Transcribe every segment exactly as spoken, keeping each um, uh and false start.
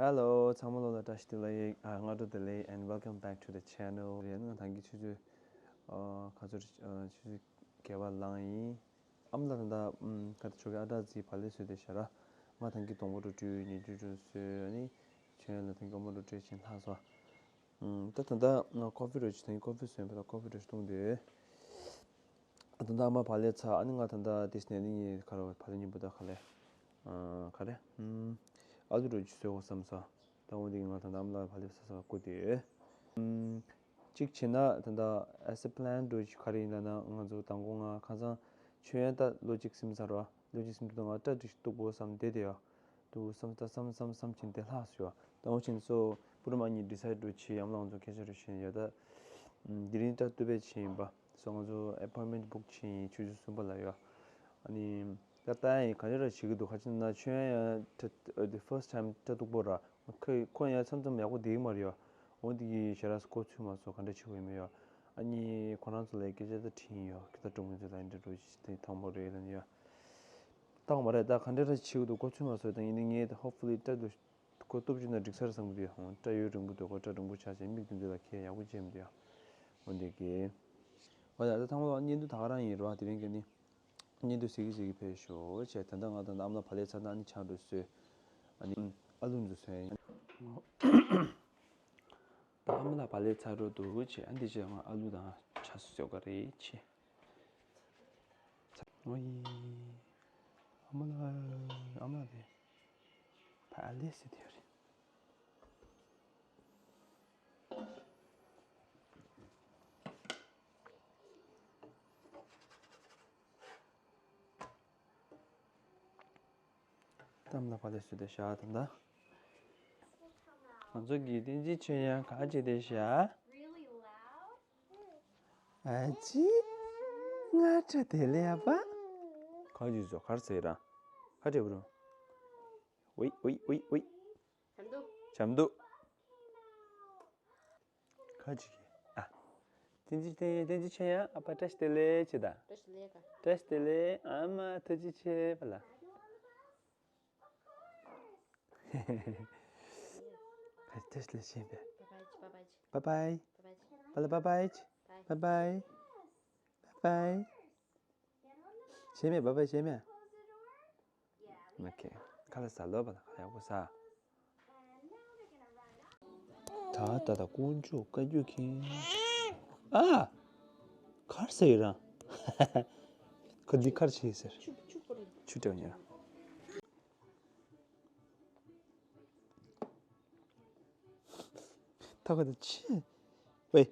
Hello, ཚང་མ་ལོ་ལ་བཀྲ་ཤིས་བདེ་ལེགས། ཨ། སྔ་དྲོ་བདེ་ལེགས། And welcome back to the channel. རེད། ང་ད་གིན་ཆུ་ཚོད། ཨ། ག་ཚོད་རེད། ཨ། ཆུ་ཚོད་བརྒྱད་པ་ལངས་ཡིན། ཨ་མ་ལགས་ད་ལྟ། ཨམ། ག་ད་ཆོ་གི་ཨ་ཏྲ་ཛི་བག་ལེབ་བཟོས་ཏེ་བཞག་ར། ང་ད་གིན་སྡོང་པོ་འགྲོ་དུས་ཉིན་རྒྱུན་རྒྱུན་བཟོས། ཨ་ནི་ཆོས་ཡང་ལ་ད་གིན་སྡོང་པོ་འགྲོ་དུས་ཕྱིན་ལྷག་སོང་། ཨམ། ད་ད་ལྟ་ང་ཀོ་ཧྥི་འགྲོ་ཆེ། ད་གིན་ཀོ་ཧྥི་བཟོས་པ་ད་ཀོ་ཧྥི་འགྲོ་ཆེ་བཏུང་དུས། ད་ལྟ་ཨ་མ་བག་ལེབ་ཚར། ཨ་ནི་ང་ད་ལྟ་དེ་ནས་ནི་ཁ་རོ་བག་ལེབ་གཉིས་པོ་ད་ག་ལེ། ཨ། ག་རེ། ཨམ། ཨ་ལུ་འགྲོ་ཆེ་བཟོས་འོ་བསམ་སོང་། ད་འོ་དེ་གིན་ང་ད་ལྟ་ཨ་མ་ལགས་བག་ལེབ་ཟ་ས་བསྐུར་དུས། ཨམ། གཅིག་བྱས་ན་ད་ལྟ་as a plan འགྲོ་ཆེ་ག་རེ་ཡིན་ལབ་ན། ང་ཚོ་མདང་དགོང་ང་ཁ་སང་ཆོས་ཡང་ད་ལོ་གཅིག་ཟིན་ཚར་བ། ལོ་གཅིག་ཟིན་དུས་ང་སྐྲ་འདི་གཏུབ་དགོས་བསམ་བསྡད་དེ་ཡོད། འདུག་བསམ་ད་བསམ་བསམ་བསམ་བྱས་དེ་ལྷག་སོང་ཡ། ད་འོ་བྱས་ནས་སོ་སྤུ་ར་མ་གཉིས་ཌི་སའིཌ་འགྲོ་བྱས། ཨ་མ་ལགས་ང་ཚོ་སྐད་ཆ་རེ་བཤད་ཡ། ད་དེ་རིང་སྐྲ་གཏུབ་པའི་ཆེད་ཡིན་པ། སོ་ང་ཚོ་ཨེ་པོའིན་མེན་ཊི་བུག་བྱས་ཡིན། ཆུ་ཚོད་གསུམ་པ་ལ་ཡོད། ཨ་ནི་ད་ལྟ་ཡང་ག་རེ་ར་བྱེད་ཀྱི་འདུག་ག་ཅི་ན་ཆོས་ཡང་ད་the first time སྐྲ་གཏུབ་པོ་ར། ཁོ་ཁོ་ཡང་མཚམས་མཚམས་ཡག་པོ་བསྡད་ཀྱི་མ་རེད་ཡ། འོ་འདི་གི་ཞེ་དྲག་གོ་ཚོད་མ་སོང་། ག་འདྲ་བྱེད་དགོས་ཡིན་མིན་ཡ། ཨ་ནི་ཁོ་རང་ཚོ་ལ་སྐད་ཆ་ད་དྲིས་ཡིན་ཡ། ཁྱེད་ད་ཀྲུང་མི་ཚོ་ལ་འདི་འདྲ་འགྲོ་ཆེ་དེ་དང་པོ་རེད་ལབ་ནས་ཡ། ད་མ་རེད། ད་ག་འདྲ་ར་བྱེད་ཀྱི་འདུག་གོ་ཚོད་མ་སོང་། ད་ཡིན་ནའི་ངས་ད་hopefully སྐྲ་དུ་ཁོ་སྟོབས་བཅུ་ན་འགྲིག་ས་རེད་བསམ་གྱི་འདུག་ཡ། ཧོ། སྐྲ་ཡོད་རིང་པོ་འདུག་གོ། སྐྲ་རིང་པོ་ཆགས་ཆེ་མིག་དེ་ཚོ་ལ་ཁྱད་ཡག་པོ་བྱས་མི་འདུག་ཡ། འོ་འདི་གི། འོ་ད་ད་ཚང་མ་ལ་བརྙན་ཐུང་ད་ག་རང་ཡིན་རོ། དེ་རིང་གི་ནི་བརྙན་ཐུང་གཟིགས་ཀྱི་གཟིགས་ཀྱི་ཕེབས་ཤོག་བྱས། ད་ལྟ་ང་དང་ཨ་མ་ལགས་བག་ལེབ་ཚར་ན་ཨ་ནི་ཆང་འགྲོ་བཟོས། ཨ་ནི་ཨ་ལུ་འཛུལ་སོང་ཡ། ད་ཨ་མ་ལགས་བག་ལེབ་ཚར་འགྲོ་འདུག་བྱས། ཨ་འདི་བྱས་ང་ཨ་ལུ་དང་ཆང་བཟོ་ག་རེ་བྱས། ཨོ་ཡེ། ཨ་མ་ལགས། ཨ་མ་ལགས་དེ་བག་ལེབ་ཟེར་དེ་རེད། གཏམ་ལ་བག་ལེབ་བཟོས་ཏེ་བཞག་ད་ལྟ། ང་ཚོ་གི་བསྟན་འཛིན་ཆོས་དབྱངས་ག་བྱེད་དེ་བཞག་ཨ་ཅི། ང་ཁྲ་དེ་ལས་ཡ་པ། ག་ཅི་བཟོ་གར་ཟེར་ར། ག་འདྲ་བོ་རུ། ཝེ་ཝེ་ཝེ་ཝེ། བྱམས་སྡུག་བྱམས་སྡུག་ག་ཅི་གི། ཨ། བསྟན་འཛིན་བསྟན་བསྟན་འཛིན་ཆོས་དབྱངས། ཨ་ཕ་བཀྲ་ཤིས་བདེ་ལེགས་བྱེད་ད། བཀྲ་ཤིས་བདེ་ལེགས་ག་བཀྲ་ཤིས་བདེ་ལེགས། ཨ་མ་ཐུགས་རྗེ་ཆེ་པ་ལ། བཀྲ་ཤིས་བདེ་ལེགས་བྱེད་པས། Bye bye. Bye bye. Bye bye. Bye bye. Bye bye. Bye bye. བྱས་མེད། བཱའི་བཱའི་བྱས་མེད། ཨོ་ཁེ། ཁ་ལག་ཟ་ལོ་བ་ལ། ཁ་ལག་ཡག་པོ་ཟ། ད་ད་ད་དཀོན་མཆོག་བཀའ་བརྒྱུད་མཁན། ཨ། གར་ཟེར་ཡོད་རང་། ཁོ་འདི་གར་བྱེད་ཟེར། ཆུ་ཆུ་སྤོ་རེད། ཆུ་སྤྲད་ཉེ་རང་། ཐ་ཁ་ད་ཆི། ཝེ།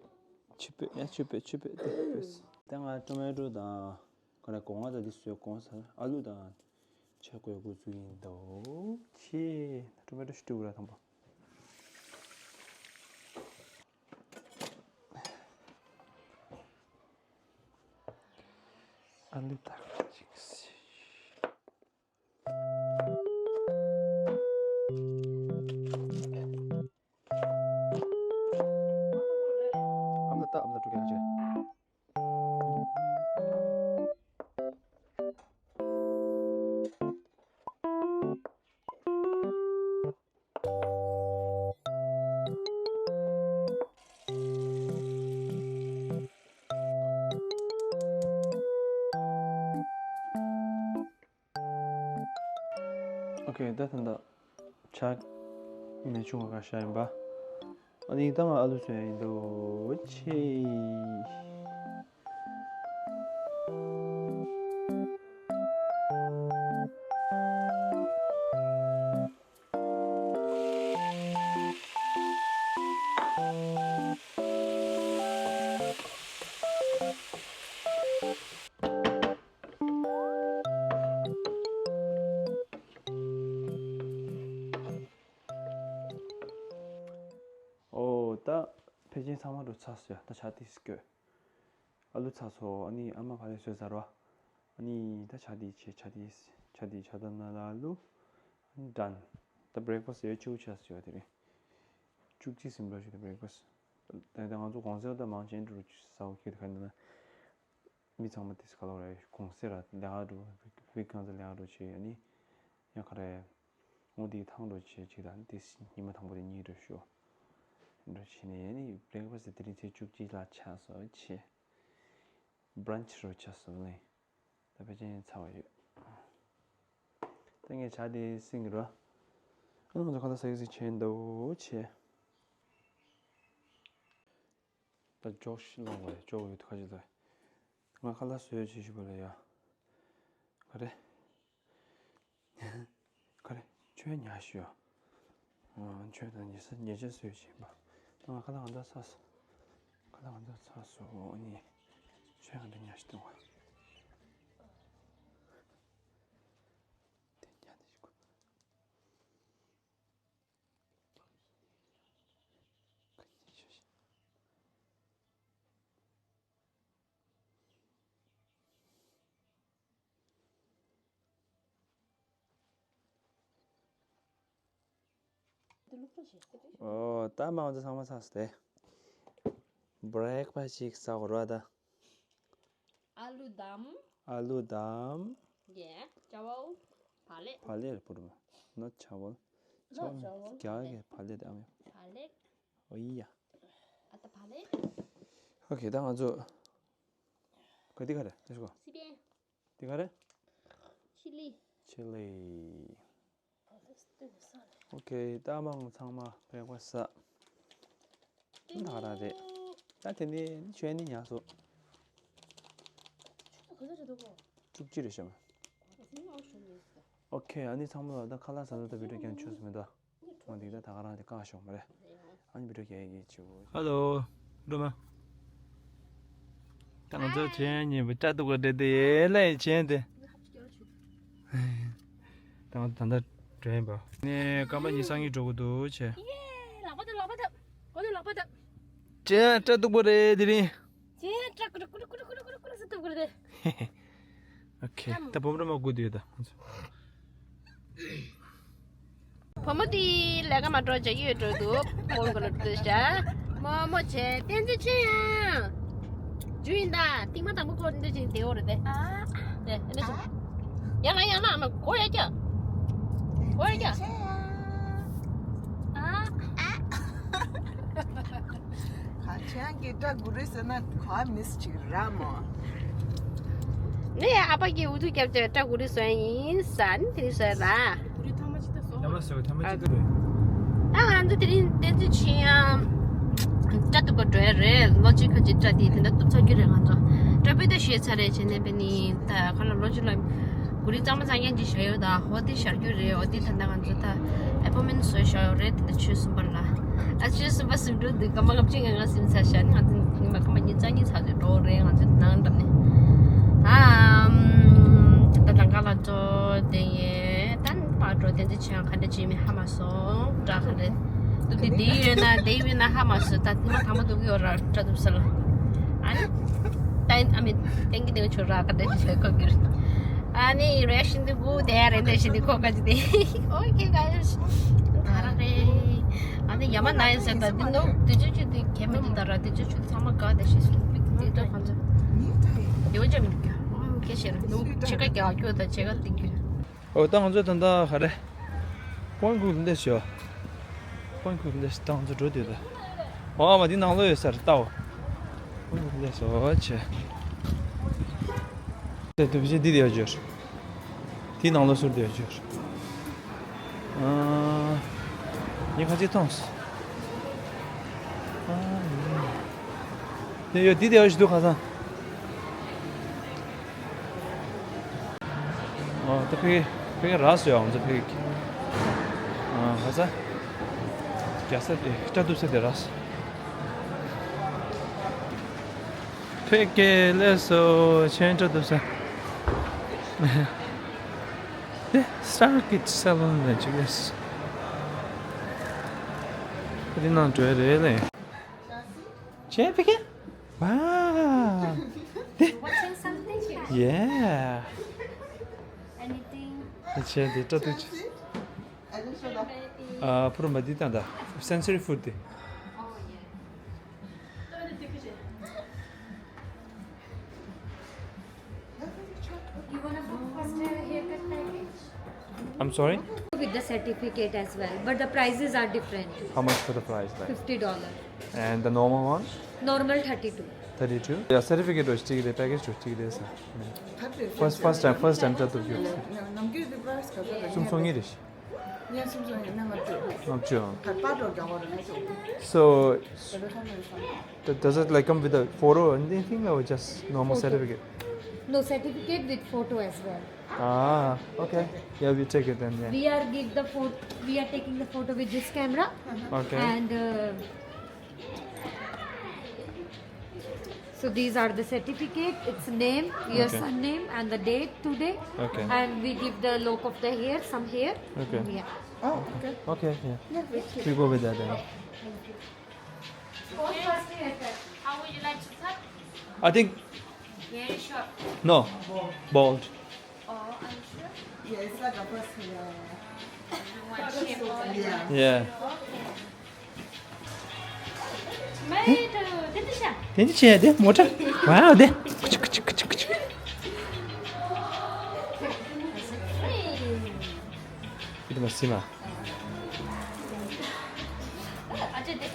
ཆུ་སྤོས་ཡ། ཆུ་སྤོས་ཆུ་སྤོས་དེ་སྤོས། ད་ང་ཊོ་མེ་ཊོ་དང་། ཁོ་ན་སྒོ་ང་ད་འདི་བཟོས་གོང་ས་ཨ་ལུ་དང་། ཆ་བགོས་འགོ་བཙུགས་ཡིན་དོ། ཆི། ཊོ་མེ་ཊོ་ཤི་ཊུ་ར་དང་པོ། ཨ་ལུ་དང་ཅིག་སི། ཨ་མ་ལགས་ད་ཨ་མ་ལགས་འགྲོ་གི་ཡོད་ཅེ། ཨོ་ཁེ། ད་ད་ད་ཇ་མི་ཆུང་བ་ག་ཤ་ཡིན་པ། ཨ་ནི་ད་ང་ཨ་ལུ་བཟོ་ཡ་ཡིན་འདུག་ཆེ། ཨོ་ད་ཕལ་ཆེར་ཚང་མ་འགྲོ་ཚར་སོང་ཡ། ད་ཇ་དེ་སྐྱོད། ཨ་ལུ་ཚར་སོང་། ཨ་ནི་ཨ་མ་ག་ལེ་བཟོས་ཚར་བ། ཨ་ནི་ད་ཇ་དེ་བྱས། ཇ་དེ་ཇ་དེ་ཇ་དང་ནང་ལ་ཨ་ལུ། ཨ་ནི་done། ད་breakfast་ཡོད་ཆུ་ཆ་སོང་ཡ། དེ་རིང་བཅུ་གཅིག་ཟིན་འགྲོ་ཞིག་ད་breakfast། ད་ད་ང་ཚོ་གོང་གསལ་ད་མང་ཆེན་འགྲོ་ཟ་བ་ཁྱེད་ག་ན། མི་ཚང་མ་དེ་ག་ལ་རེད། གོང་གསལ་ར་ལས་ཀ་འགྲོ། ཕི་གང་ཚ་ལས་ཀ་འགྲོ་བྱེད། ཨ་ནི་ཡང་ག་རེ། འོ་དེ་ཐང་འགྲོ་བྱེད་ཅིག་དང་དེ་ཉི་མ་དང་པོ་དེ་གཉིད་འགྲོ་ཞོ། འགྲོ་བྱེད་ནས་ཨ་ནི་breakfast་དེ་རིང་ཚེས་བཅུ་གཅིག་ལ་ཆགས་སོ་བྱེད། brunch་རོ་ཆགས་སོ་ལེ། ད་ཕལ་ཆེར་ཚར་བ་ཡོད། ད་ངས་ཇ་དེ་སྲིང་གི་རོ། ཨ་ང་ཚོ་ཁ་ལག་ཟ་གི་ཟིག་བྱས་འདུག་བྱེད། ད་ཇོག་ཤི་ལོང་བས་ཇོག་ཡོད་ཁ་ཅིག་ད། ང་ཁ་ལག་བཟོས་བྱེད་ཞུ་བ་ལ་ཡ། ག་རེ། ག་རེ། ཆོས་ཉག་ཞུ། ཨ་ཆོས་དང་ཉེ་ས་ཉེ་ཆ་བཟོས་བྱེད་པ། ད་ང་ཁ་ལག་ང་ད་ཚ་སོ། ཁ་ལག་ང་ད་ཚ་སོ་ཨ་ནི། ཆོས་ང་ད་ཉག་ཞི་གཏོང་བ། དེ་ཉག་དེ་ཞིག་དགོས། ཨོ་ད་མ་འོན་ཚང་མ་ཚགས་སུ་དེ། breakfast་ཞིག་ཟ་དགོས་ར་ད། ཨ་ལུ་དམ། ཨ་ལུ་དམ། ཡེ། ཅ་བོ། བག་ལེབ། བག་ལེབ་རེད་པོ་རུ། not 茶碗། 茶碗། 茶碗། རྒྱ་གི་བག་ལེབ་དེ་ཨ་མེ། བག་ལེབ། ཨོ་ཡ། ཨ་ད་བག་ལེབ། ཨོ་ཁེ། ད་ང་ཚོ་ག་དེ་ག་རེ་ལེ་ཤོ། སི་པན། དེ་ག་རེ། ཆི་ལི། ཆི་ལི། ཨོ་ཁེ། ད་མང་ཚང་མ་བེག་པ་ས། ད་ར་རེད། ད་དེ་ནས་ཆོས་ནི་ཉག་སོ། བཅུ་གཅིག་རེད་ཤག་མ། ཨོ་ཁེ། ཨ་ནི་ཚང་མ་ལ་ད་ཁ་ལག་ཟ་ད་ད་བི་ཌིའོ་ཀྱང་ཆོས་སུ་མི་འདུག་འོ་འདི་ད་ད་ག་རང་དེ་བཀག་ཤོག་མ་རེད། ཨ་ནི་བི་ཌིའོ་རྒྱག་ཡག་གི་བྱེད་དགོས། ཧ་ལོ། སྒྲོལ་མ། ད་ང་ཚོ་བྱེད་ཉེ་བོ་སྐྲ་གཏུག་པ་འདྲ་དེ་ལས་བྱེད་དེ། ད་ང་ཚོ་ད་ལྟ་འགྲོ་ཡིན་པ། ནས་སྐར་མ་ཉི་ཤུ་རྩ་གཉིས་འགྲོ་གི་འདུག་བྱས། ལག་པ་ཐབ། ལག་པ་ཐབ། ཨོ་ནི་ལག་པ་ཐབ། བྱས་སྐྲ་གཏུག་པ་རེད་དེ་རིང་། བྱས་སྐྲ་ཀུ་རུ་ཀུ་རུ་ཀུ་རུ་ཀུ་རུ་ཀུ་རུ་ཟེར་གཏུག་པ་རེད། ཨོ་ཁེ། ད་བུ་མོ་ར་མ་སྒུག་དུས་ད་ང་ཚོ། བུ་མོ་དེ་ལས་ཀ་མ་འགྲོ་བྱ་ཡོད་འགྲོ་འདུག་ཁོང་གི་ལ་འགྲོ་བྱ། མོ་མོ་བྱས་བསྟན་འཛིན་ཆེ་ཡང་། རྒྱུ་ཡིན་ད་ཐིག་མ་དང་པོ་ཁོ་འདི་བྱས་བསྡད་འོ་རེད་དེ། ཨ། དེ་ཨེ་འདྲ་བྱུང་། ཡང་ལ་ཡང་ལ་ཨ་མ་གོ་ཡ་ཀྱ། གོ་ཡ་ཀྱ། ཨ། ཨ། ཁ་ཆེན་གྱི་སྐྲ་གུ་རུ་ཟེར་ན་ག་མིས་ཅིག་ར་མོ། ངས་ཨ་ཕ་གི་འུ་ཐུག་རྒྱབ་ཅེས་སྐྲ་གུ་རུ་བཟོ་ཡ་ཡིན་ཟ་ནི་དེ་རིང་བཟོ་ཡ་ར། གུ་རུ་ཐ་མ་ཅི་ད་བཟོ། ཐ་མ་བཟོ་ཐ་མ་ཅི་ད་རེད། ད་ང་ཚོ་དེ་རིང་བསྟན་འཛིན་ཆེ་ཡང་སྐྲ་གཏུབ་པ་འགྲོ་ཡ་རེད། ལོ་གཅིག་ཁ་ཅིག་སྐྲ་དེ་དེ་འདྲ་གཏུབ་ཚར་རྒྱུ་རེད། ང་ཚོ་སྐྲ་སྤུས་ད་ཞེས་ཚར་རེད་བྱས་ནས་པེ་ནི་ད་ཁ་ལ་ལོ་གཅིག་ལ། གུ་རི་གཙང་མ་གཙང་རྐྱང་ཅིག་བཞག་ཡོད་ད། ཧོ་དེ་བཞག་རྒྱུ་རེད། ཧོ་དེ་ད་ལྟ་ང་ཚོ་ད་ཨེ་པོ་མེན་བཟོས་བཞག་ཡོད་རེད། དེ་ད་ཆུ་གསུམ་པ་ལ། ཨ་ཆུ་གསུམ་པ་ཟིན་འགྲོ་འདུག་སྐར་མ་ལྔ་བཅུ་ང་ལྔ་ཟིན་ཚར་བཞག་ནི་ང་ཚོ་ཉི་མ་སྐར་མ་ཉི་ཤུ་རྩ་གཉིས་ཚར་ཚོད་འགྲོ་རེད། ང་ཚོ་ནང་འགྲམ་ནས། ཨམ། ད་ལྟ་ལམ་ཁ་ལ་འགྲོ་དེ་ཡིན་ད་ནི་ཕར་འགྲོ་དེ་ཚོ་བྱས་ཡང་ག་འདྲ་བྱེད་མིན་ཧ་མ་སོང་འདྲ་ག་རེད། ཏུ་དེ་དེ་ཡོད་ན་དེ་ཡོད་ན་ཧ་མ་སོང་། ད་ཐེངས་མ་ཐ་མ་འདུག་གི་ཡོད་ར་སྐྲ་གཏུབ་ས་ལ། ཨ་ནི། ཏན་ཨ་མི་ཏན་གི་དེ་ཆོ་ར་ཀ་དེ་ཆོ་ཁོ་གི་རེད། ཨ་ནི་རེ་ཤིན་དུ་གུ་དེ་རེ་འདེ་ཤིན་དུ་ཁོ་ཀ་ཅི་དེ། ཨོ་ཁེ་ག་ཡོད། ད་ར་རེ། ཨ་ནི་ཡ་མ་ན་ཡོད་ཟེར་ད་འདི་ནོ་དེ་ཆོ་ཆོ་དེ་ཁེ་མི་འདི་ད་ར་དེ་ཆོ་ཆོ་ཚང་མ་ག་དེ་ཤི་སུ་པིག་དེ་ཏོ་ག་ཚོ། དེ་བ་ཅམ་ག་ཨོ་ཁེ་ཤེ་ར་ནོ་ཆེ་ག་ག་ཁྱོ་ད་ཆེ་ག་ཏིག་གི། ཨོ་ད་ང་ཚོ་ད་ལྟ་ག་རེ། ཀོན་ཀུ་ལེ་ཤོ། ཀོན་ཀུ་ལེ་ཤོ་ད་ང་ཚོ་འགྲོ་དུས་ད། ཨོ་མ་འདི་ནང་ལོགས་ཡོད་ས་རེད་ལྟའོ། ཀོན་ཀུ་ལེ་ཤོ་ཆེ། དེ་དུ་བཞི་འདི་དེ་ཡོད་ཅོར། དེ་ནང་ལོགས་ཟུར་དེ་ཡོད་ཅོར། ཨ། ངས་ཁ་ཅིག་མཐོང་སོང་། ཨ། དེ་ཡོད། འདི་དེ་ཡོད་ཞིག་འདུག་ཁ་སང་། ཨ། ད་ཕ་གི་ཕ་གི་རག་སོང་ཡ། ང་ཚོ་ཕ་གི། ཨ། ཁ་སང་རྒྱ་ས་དེ་སྐྲ་གཏུབ་ས་དེ་རག་སོང་། ཕ་གི་སླེབས་སོང་། ཁྱེད་སྐྲ་གཏུབ་ས། དེ་Star Kids Salon ལ་ཅིག་རེད། དེ་ནང་འགྲོ་ཡ་རེད་ལེ། ཁྱེད་ཕ་གི། Wow. དེ། Watching something? Yeah. Anything? ཁྱེད་དེ་སྐྲ་གཏུབ་ཅིག། ཨ། ཕུ་རུ་མ་འདི་དང་ད་sensory food དེ། Oh, yeah. You wanna book first a haircut package? I'm sorry? With the certificate as well, but the prices are different. How much for the price, like? Fifty dollars. And the normal one? Normal thirty-two. Thirty-two? Yeah, certificate ro stick de, package ro stick de sa. First, first time, first time ད་ཐུག་ཡོད། ནམ་རྒྱུན་འདི་price ག་ཚོད་རེད། སུམ་སོ་གཉིས་རེད། ཡང་སུམ་སོ་གཉིས་ནས་ལྔ་བཅུ། ལྔ་བཅུ། ད་པར་འགྲོ་རྒྱག་པ་རེད་ལྔ་བཅུ། So, th- does it, like, come with a photo or anything, or just normal certificate? No, certificate with photo as well. Ah, okay. Yeah, we take it then, yeah. We are give the photo. We are taking the photo with this camera. Okay. And uh, so these are the certificate. It's name, your Okay. surname, and the date today. Okay. And we give the lock of the hair, some hair. Okay. Yeah. Oh, okay. Okay, yeah. Yeah, we take. We go with that then. How would you like to cut? I think Very short. No. Bald. Oh, are you sure? Yeah, it's like a first, yeah. You want shape or Yeah. Yeah. Okay. Made, uh, དེ་འདི་བྱ། དེ་འདི་བྱས་དེ་མོ་ཊ། Wow དེ། ཁུ་ཆུ་ཁུ་ཆུ་ཁུ་ཆུ་ཁུ་ཆུ། དེ་མ་སི་མ། ཨ་ཅེ་དེ།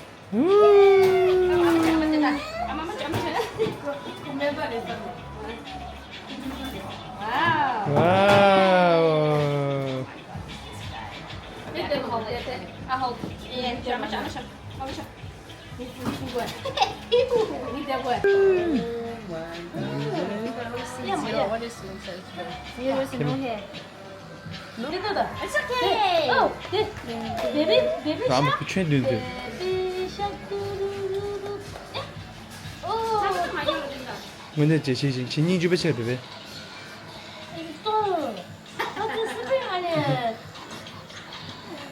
Wow. Wow. It's okay. Oh, baby, baby shark. Baby shark. Oh. དངོས་གནས་བྱས་ཤིག་ཤིག་ཕྱི་ཉིན་བཅུ་པ་ཆེ་བེ་བེ། ཨ་ཙི་སི་པི་ཨ་ལེ།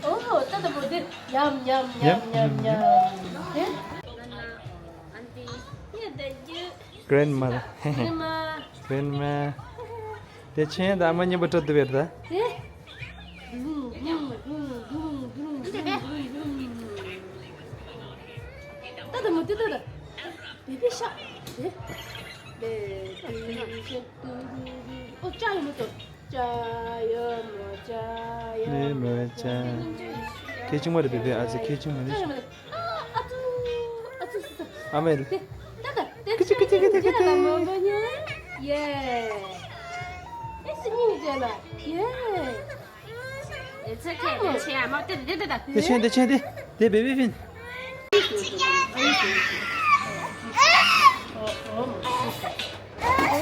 ཨོ་ད་ད་པོ་དེ་ཉམ་ཉམ་ཉམ་ཉམ་ཉམ། དེ། Grandma. Grandma. Grandma. དེ་ཆེན་དང་ཨ་མ་གཉིས་པོ་སྐྲ་གཏུབ་པ་རེད་ད། དེ། ད་ད་མོ་དེ་ད་ད། བེ་བེ་ཤ། དེ། བེ་བེ་ཤ། ཨོ་ཅ་ཡོ་མོ་ཏོ། ཅ་ཡོ་མོ་ཅ་ཡོ་མོ་ཅ། ཁེ་ཆི་མ་རེད་བེ་བེ། ཨ་ཙི་ཁེ་ཆི་མ་རེད། ཨ་ཙི། ཨ་ཙི། ཨ་མེ། ཏེ། ཏ་ཏ། ཏེ། ཀི་ཅི་ཀི་ཅི་ཀི་ཅི་ཀི་ཏེ། ཡེ། ཨེ་སི་ཉིན་ཏེ་ལ། ཡེ། It's okay. ཏེ་ཆེ་ཡ་མ་ཏེ་ཏེ་ཏེ་ཏ། ཏེ་ཆེ་ཏེ་ཆེ་ཏེ། ཏེ་བེ་བེ་ཕིན།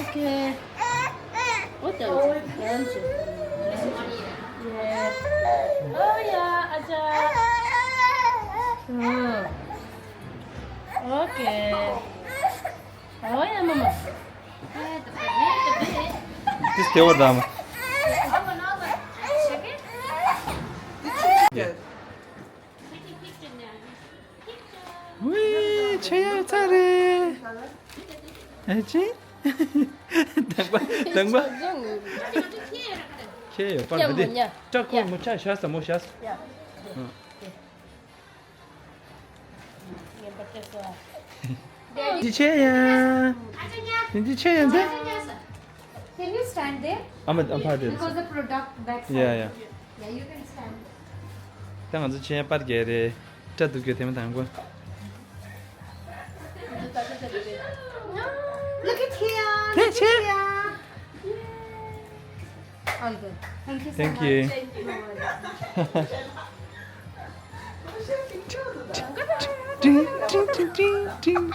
Okay. What the? Oh yeah, acha. Okay. Oh yeah, mama. This they were them. Yeah. ཝེ། ཆེ་ཡ་ཚ་རེད། ཨེ་ཅི། དང་པ་དང་པ། ཁྱེད་ཡོད་པར་མི་འདི། ཡ་མོ་ཉ། ཀྲ་ཀོ་མོ་ཆ་ཤ་ས་མོ་ཤ་ས། ཡ། ཨ། ངན་པ་སྐྱེ་སོ། འདི་ཆེ་ཡ། འདི་ཆེ་ཡ་འདི། Can you stand there? I'm a, I'm part of this. Because the product backside. Yeah, yeah. Yeah, you can stand. ད་ང་ཚོ་ཆེན་པར་རྒྱལ་རེད། སྐྲ་གཏུབ་རྒྱུ་དེ་མ་དང་གོ། Look at here. Look at here. All good. Thank you so Thank much. you. Thank you. ཊིང་ཊིང་ཊིང་ཊིང་ཊིང་།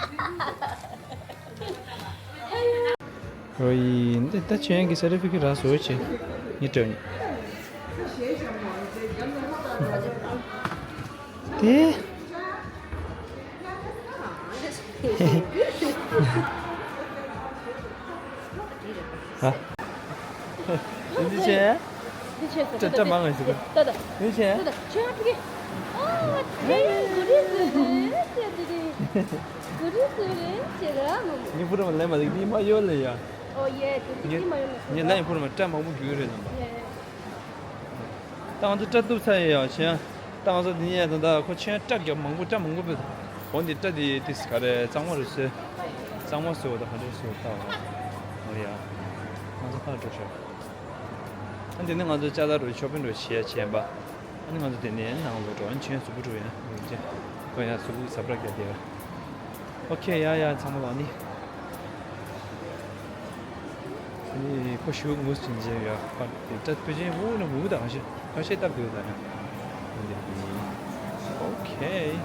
ཨོ་ཡི། འདི་ད་ཆོས་ཡང་གི་ས་རེ་ཕི་ཀི་ར་སོ་ཆེ། ཉི་ཏྲ་ཉི། དེ། ཧ། འདི་ཆེ། འདི་ཆེ་སོ། ཏྲ་ཏྲ་མང་ངེས་ཟིག་ཏ་ཏ། འདི་ཆེ། ཏ་ཏ། ཆེ་ཡང་ཕི་ཀི། ཨ་ཆེ་ཡང་གུ་རི་ཟེར་རེད་ཟེར་འདི་རེད། གུ་རི་ཟེར་རེད་ཟེར་ར་མོ་མོ། ངས་ཕུ་ར་མ་ལེན་མ་ཟིག་འདི་མ་ཡོད་ལེ་ཡ། ཨོ་ཡེ་དེ་འདི་ཅི་མ་ཡོང་མ་སོང་། ངས་ལེན་ཕུ་ར་མ་ཏྲ་མང་པོ་རྒྱུག་རེད་ལམ་པ། ཡེ། ད་ང་ཚོ་སྐྲ་གཏུབ་ཚར་ཡོད་ཡ་བྱས། ད་ང་ཚོ་འདི་ནས་ད་ལྟ་ཁོ་ཆེན་སྐྲ་རྒྱབ་མང་པོ་སྐྲ་མང་པོ་བུད། འོ་འདི་སྐྲ་འདི་ཏིས་ག་རེ་གཙང་མ་རུ་བཟོས། གཙང་མ་བཟོས་བ་ད་ག་འདྲ་བཟོས་ལྟ་བ། འོ་ཡ། ང་ཚོ་ཕར་འགྲོ་ཤོག་ཨ་འདི་ནི་ང་ཚོ་ཅ་ལག་རུ་ཤོ་པིང་རུ་བྱེད་ཡ་བྱས་པ། ཨ་ནི་ང་ཚོ་དེ་ནས་ནང་ལོགས་འགྲོ་ཨ་ནི་ཆེན་གཟུགས་པོ་འགྲོ་ཡ་འོ་ཡ། ཁོ་ཡ་གཟུགས་པོ་ཟབ་ར་རྒྱབ་བསྡད་ཡ། ཨོ་ཁེ་ཡ་ཡ་ཚང་མ་ལ་ནི། ཨ་ནི་ཁོ་ཞུ་ངུས་ཅིན་ཅེ་ཡ་ཁ་དེ་ཏྲ་པེ་ཅིན་འུ་ནི་འུ་དང་ཤེ་ཁ་ཤེ་སྟབས་བདེ་དང་ཡ། ཨོ་ཁེ།